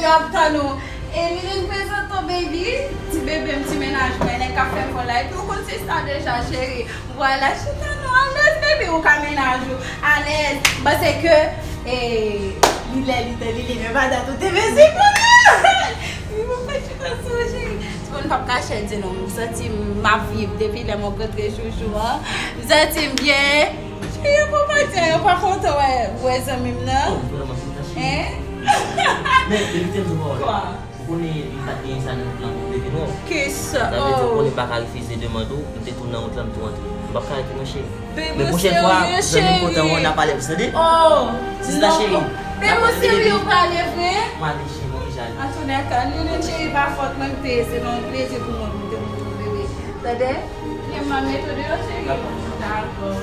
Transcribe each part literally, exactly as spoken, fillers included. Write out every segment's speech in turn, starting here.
Yo ap tann ou. E Liline, prezante w, baby. Ti bebe m, ti mennaj mwen, nèg k ap fè m fè live. Ou konn sista deja, cheri. Vwala, chita non, alèz, baby, ou ka mennaj ou. Alèz. M panse ke, e, li lè, li te, li lè, men pa dat ou te bezwen konnen. Wi, mwen fè chita sou cheri. Timoun p ap kache di non, m santi m ap viv depi lè mwen rankontre Joujou an. M santi m byen. Cheri, yo pa pati, yo pa kontan wè, wè zanmi m nan. Oh, vrèman, se ta cheri. Hein? Men, depi te m di w pa wè. Kwa? Ou konnen li pa t genyen sa nan wout lan pou leve non. Kisa? Sa vle di ou konnen m pa ka refize demann ou, m te tou nan wout lan, m tou antre. M p ap ka rete non, cheri. Men pwochèn fwa, zanmi kontan wè w, n a pale plis, tande? Oh, sista cheri. Bebe, ou serye, ou prale vre? M ale, cheri, mwen deja ale. Antoulèka, Liline cheri, pa fòt mwen, m te, se yon plezi pou mwen pou m te kontre w, bebe. Tande? Lè m ap mete w deyò, cheri. Dakò. Dakò.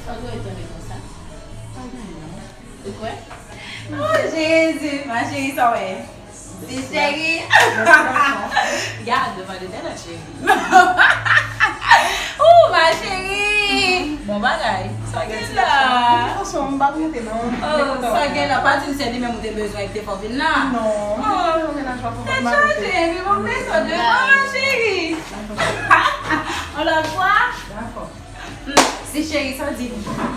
Sa dwe etone konsa. Pa gen non. Ou kwè? Oh, Jezi, ma cheri, sa w wè? Ti cheri. Gade, pa de tèt, cheri. Oh, ma cheri. Bon bagay. Sa gen la? Ansanm, m pa rete non. Oh, sa gen la? Pa di m se li menm ou te bezwen ki te fè w vin la. Non, oh, mennaj pa pou tèt chaje, epi bon, men sa de, oh, ma cheri. On lòt fwa? Dakò. Hmm, si cheri sa di,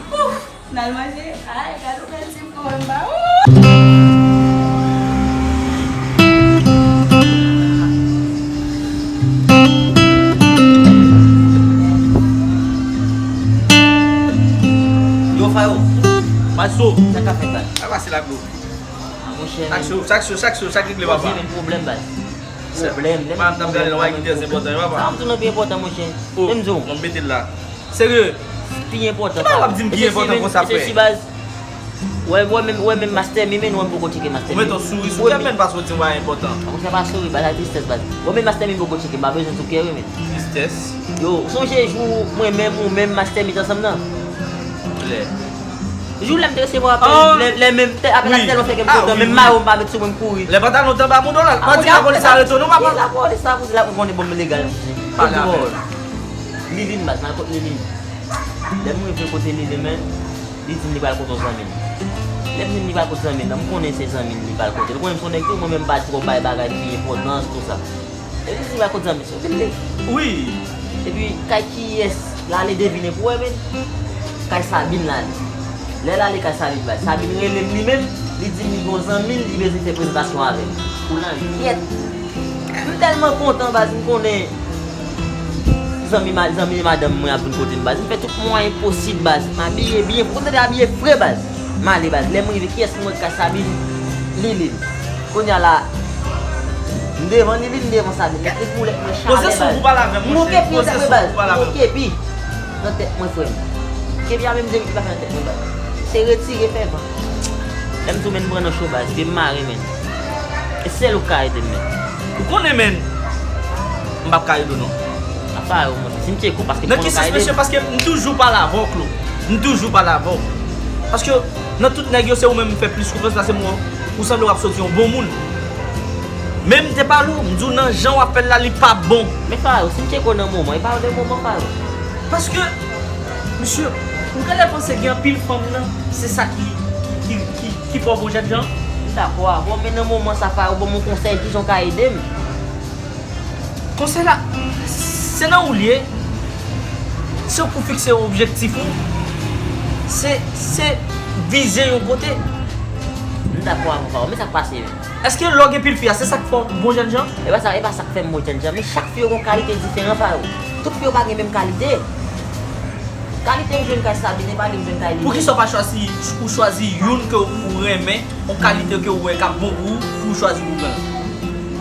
ouf, n al manje. Ay, gade yon bèl ti kou anba. Yo, Fayo. Maso. Sa k ap fèt, baz? Sa pase la, bro? Monchè, chak jou, chak jou, chak jou, chak regle, papa. Poze menm pwoblèm, baz. Pwoblèm, lè m di pwoblèm, mwen menm pwoblèm. Sa m di w nan pi enpòtan, monchè. Lè m di w. Mwen mete l la. Serye? Pi enpòtan, pa w ap di m ki enpòtan konsa, frè. Mesye, baz. Wè, wè menm, wè menm Master Mi, men wè m poko tcheke Master Mi. Ou mete yon souri sou kè m, men, paske w di m pa enpòtan. Akoz sa pa souri, baz, a tristès, baz. Wè menm Master Mi m poko tcheke, m pa bezwen tou kè, wi, men. Tristès? Yo, ou sonje jou mwen menm, ou menm, Master Mi t ansanm nan? Klè. Jou lè m te resevwa apèl, lè, lè menm, apèl la te tèlman fè kè m kontan, menm mayo m pa met sou mwen, m kouri. Lè pantalon t anba bouda w la, pa di lapolis arete w non, papa. Lapolis la, polis la, ou konnen bon, m legal. Pale avè l. Liline, baz, nan kot Liline. Lè m rive kote Liline, men, li di m li pral kote yon zanmi l. Lè m di m li pral kote zanmi l, nan m konnen se zanmi l li pral kote. Ou konnen m se yon nèg tou, mwen menm m pa twò bay bagay pi enpòtans, tou sa. Epi li di m al kot zanmi l, se vin li. Wi. Epi kay kiyès l ale, devine pou wè, men. Kay Sabine l ale. Lè l ale kay Sabine, baz, Sabine rele m li menm, li di m li gen yon zanmi l, li bezwen fè prezantasyon avè l. Pou langyèt. M tèlman kontan, baz, m konnen zanmi ma-, zanmi madanm mwen ap vin kote m, baz. M fè tout mwayen posib, baz. M abiye byen, fòk m tande abiye fre, baz. M ale, baz. Lè m rive, kiyès m wè k kay Sabine? Liline. Kounye a la, m devan Liline, m devan Sabine. Gade boulèt mwen chale, baz. M gen kepi nan tèt mwen, baz. M gen kepi nan tèt mwen, frè m. Kepi a menm de ki pa fè nan tèt mwen, baz. Se retire, fè van. Lè m tou, men, m pran nan cho, baz. Ke m mare, men. E sèl ou k ka ede m, men. Ou konnen, men, m p ap ka ede w, non. Apa yo, monchè, si m tcheke w, paske m konnen w ka ede m. Nan ki sans, mesye? Paske m toujou pale avè w, Klo. M toujou pale avè w. Paske nan tout nèg yo, se ou menm m fè plis konfyans, paske mwen, ou sanble w ap soti yon bon moun. Men m te pale w, m di w nan jan w ap fè l la, li pa bon. Men Fayo, si m tcheke w nan moman, e pa de moman, Fayo. Paske, mesye, m genlè panse gen anpil fanm nan, se sa ki, ki, ki, ki, ki fè w bon jènjan. M dakò avè w, men nan moman sa, Fayo, ban m yon konsèy, kijan w ka ede m? Konsèy la, se nan ou l ye. Se pou fikse objektif ou. Se, se vize yon kote. M dakò avè w, Fayo, men sa k pase menm? Èske lè w gen pil fi a, se sa k fè w bon jènjan? E pa sa, e pa sa k fè m bon jènjan, men chak fi yo gen yon kalite diferan, Fayo. Tout fi yo pa gen menm kalite. Kalite m jwenn kay Sabine, e pa li m jwenn kay Liline. Poukisa w pa chwazi, ou chwazi youn ke ou renmen, yon kalite ke ou wè k ap bon pou ou, pou w chwazi pou w pran?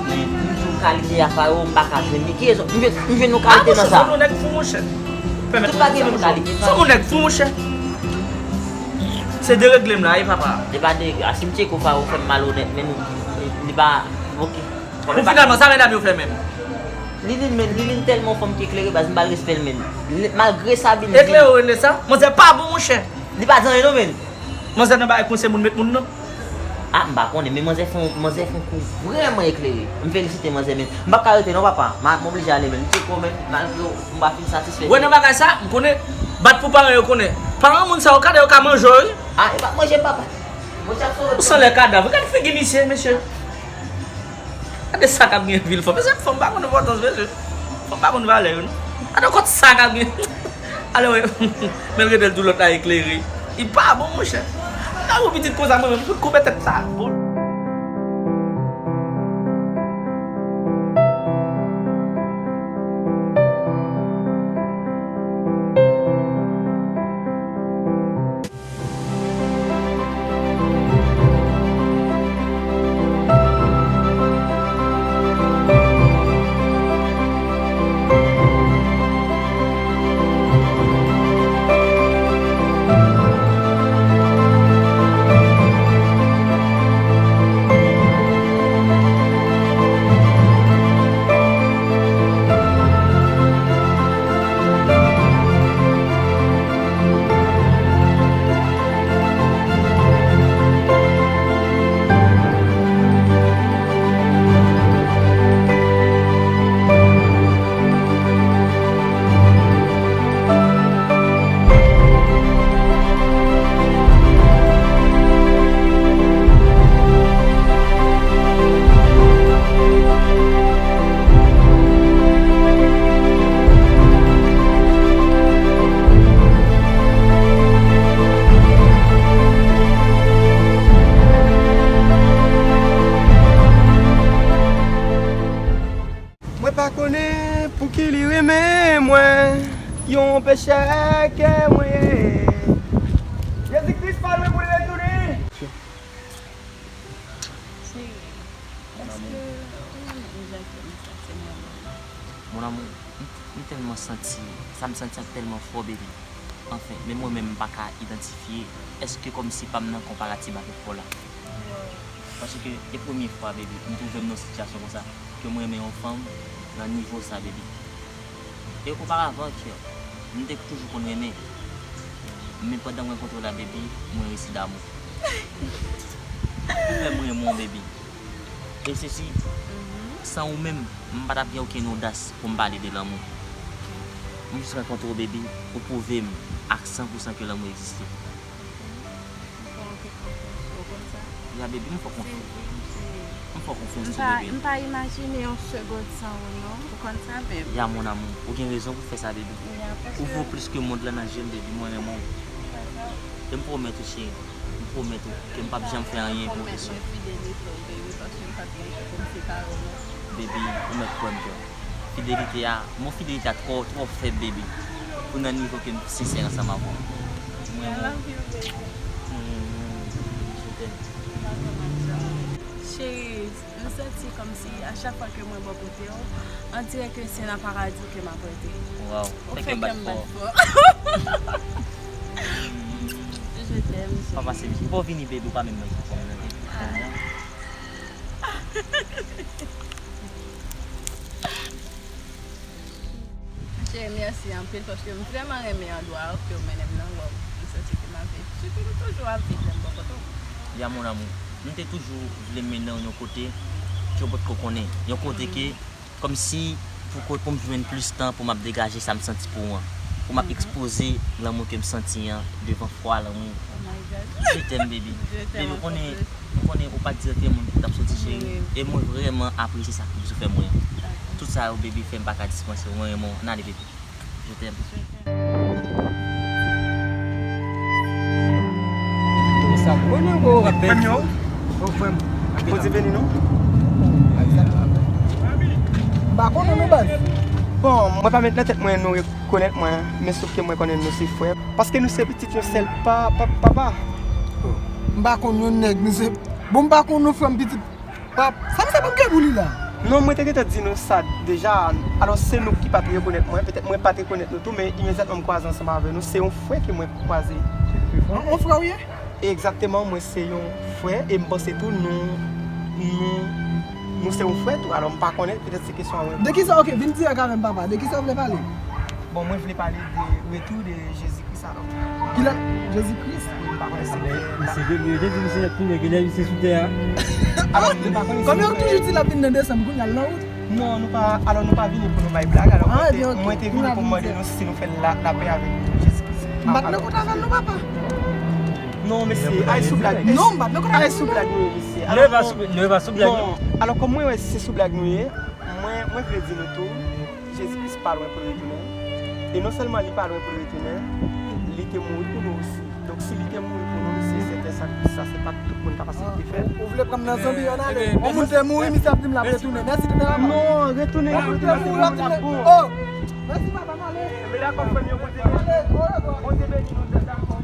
Men, m di w kalite a, Fayo, m pa ka jwenn li. Ki rezon? M jwenn, m jwenn yon kalite nan sa. Ah, monchè, se yon nèg fou, monchè. Tout pa gen menm kalite, Fayo. Se yon nèg fou, monchè. Se deregle m la, wi, papa. E pa deregle. A, si m tcheke w, Fayo, ou fè m malonèt, men li pa, ok. Bon, finalman, sa medam yo fè menm? Liline, men, Liline tèlman fanm ki eklere, baz, m ba l respè l, men. Malgre Sabine. Eklere, w rele sa? Manzè pa bon, monchè. Li pa di anyen, non, men. Manzè nan bagay konsèy moun met moun, non. Ah, m pa konnen, men manzè fè yon, manzè fè yon kou vrèman eklere. M felisite manzè, men m p ap ka rete, non, papa. M a, m oblije ale, men. M tcheke w, men, malgre w, m pa fin satisfè. Wè, nan bagay sa, m konnen, bat pou paran yo konnen. Paran moun sa yo, kade yo ka manje w, wi. Ah, e pa manje, papa. Ou sanlè kadav. Gad figi misye, mesye. Gade sa k ap gen vil fanm. Mesye, fanm pa konn enpòtans, mesye. Fanm pa konn valè yo, non. Gade kòt sa k ap gen. Alò, men l rete l tou lòt la eklere. Li pa bon, monchè. Gade yon pitit konsa, mwen menm, fout koupe tèt sa. Bon. Mwen pa konnen pouki li renmen mwen, yon pechè kè mwen ye. Jezi Kris pa lwen pou l retounen. Cheri, èske ou renmen m jan ke m santi m renmen w la? Mon amour, m, m tèlman santi, sa m santi a tèlman fò, baby. Anfen, menm mwen menm m pa ka idantifye, èske kòmsi pa m nan konparatib avèk ou la. Paske e premye fwa, baby, m twouve m nan yon sitiyasyon konsa, ke m renmen yon fanm nan nivo sa, baby. E oparavan, kè, m te toujou konn renmen. Men pandan m rankontre w la, baby, mwen resi damou. Ou fè m renmen w, baby. E se si, san ou menm, m pa t ap gen okenn odas pou m pale de lanmou. M jis rankontre w, baby, ou pwouve m ak san pou san ke lanmou egziste. M fè anpil konfyans, ou konn sa? Ya, baby, m fè w konfyans. M fè w konfyans tou, baby. M pa imajine yon segond san ou non, ou konn sa, baby. Ya, mon amour, ou gen rezon pou fè sa, baby. Ou vo plis ke mond lan nan je m, baby, mwen renmen w. E m pwomèt ou, cheri, m pwomèt ou ke m p ap janm fè anyen pou ou desou. Mwen fidelite w, baby, paske m p ap gen jan pou m separe w non. Baby, ou mèt kwè m, kè. Fidelite a, mo fidelite a twò, twò fèb, baby, pou nan nivo ke m sensè ansanm avè w. Mwen, I love you, baby. Mwen, mwen, je t'aime. Cheri, m santi kòmsi a chak fwa ke mwen bò kote w, on dirait que c'est dans paradis ke m ap rete. Waw, ou fè kè m bat fò. Je t'aime, chérie. Pa pase, misye. Ou pa vini, baby, ou pa menm manje pou mwen, tande? Cheri, mèsi anpil paske m vrèman renmen andwa ke w mennen m nan, waw. M santi ke m ap viv. Sitou m toujou ap viv lè m bò kote w. Ya, mon amour, m te toujou vle mennen w yon kote ke w potko konnen. Yon kote ke, kòmsi, pou, pou m jwenn plis tan pou m ap degaje sa m santi pou ou an. Pou m ap ekspoze lanmou ke m santi an devan fwa lanmou. Oh my God. Je t'aime, baby. Baby, ou konnen, ou konnen ou pa t di ankenn moun pou w t ap soti, cheri. E mwen vrèman apresye sakrifis ou fè mwen an. Tout sa yo, baby, fè m pa ka dispanse w. Mwen renmen w. N ale, baby. Je t'aime. Sa konnen w ap pèdi. Frè m yo. Bondye beni nou. M pa konnen nou baz. Bon, mwen pa met nan tèt mwen nou rekonèt mwen, men sof ke mwen konnen nou se frè. Paske nou se pitit yon sèl pa, pa, papa. M pa konn yon nèg, nou se, bon, m pa konn nou frè m pitit. Pap, sa misye pap gen pou li la. Non, mwen te gentan di nou sa deja. Alò, se nou ki pa t rekonèt mwen. Petèt mwen pa t rekonèt nou tou, men imedyatman m kwaze ansanm avè nou, se yon frè ke mwen kwaze. Yon, yon frè w ye? Egzakteman, mwen se yon frè, e m panse tou nou, nou, nou se yon frè tou. Alò, m pa konnen, petèt se kesyon an mwen. De kisa, ok, vin dirèk avè m, papa. De kisa w vle pale? Bon, mwen vle pale de retou de Jezi Kris alò. Kilè? Jezi Kris? Wi, m pa konnen si. Misye vle, yo te di misye ap tounen, genlè misye sou tè a. Alò, m pa konnen si. Kòm yo toujou di l ap vin nan desanm, kounye a l nan wout? Non, nou pa, alò nou pa vini pou nou bay blag, alò mwen te, mwen te vini pou m mande nou si nou fè la, lapè avèk Jezi Kris. M pa t nan kont avè l non, papa. Non, mesye, ay sou blag. Non, m pa t nan konn ay sou blag nou ye, mesye. Nou pa sou, nou pa sou blag, non. Alò, kòm mwen wè se sou blag nou ye, mwen, mwen vle di nou tou, Jezi Kris pa lwen pou l retounen. E non sèlman li pa lwen pou l retounen, li te mouri pou nou osi. Donk, si li te mouri pou nou, se sèten sa, sa se pa tout moun k ap asepte fè. Ou vle pran m nan zonbi, ann ale. Yon moun te mouri, misye ap di m l ap retounen. Mèsi, tout moun. Non, retounen, retounen, se moun k ap bon. Oh! Mèsi, papa, m ale. Enben, dakò, frè m yo, Bondye beni. Bondye beni nou, dakò.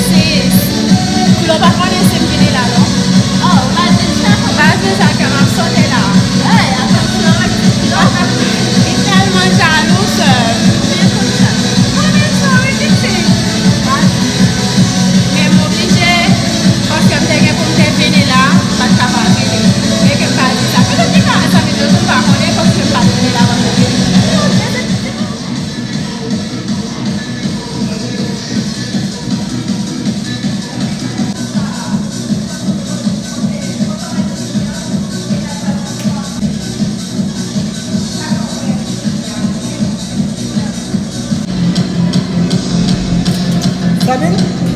Sis, koulè w pa konnen si m vini la non. Oh, ou pa di m sa. Ou pa di m sa, kè m ap sote la. Hey, atansyon, li tèlman jalou, sè m. Ou byen konn sa. Mwen menm sa, wi, pitit. Men m oblije, paske m te gen pou m te vini la, m pa t ka pa vini. Men ke m pa di sa. Petèt gen zanmi yo tou pa konnen, paske m pa t vini la, mwen te vini. Sabine?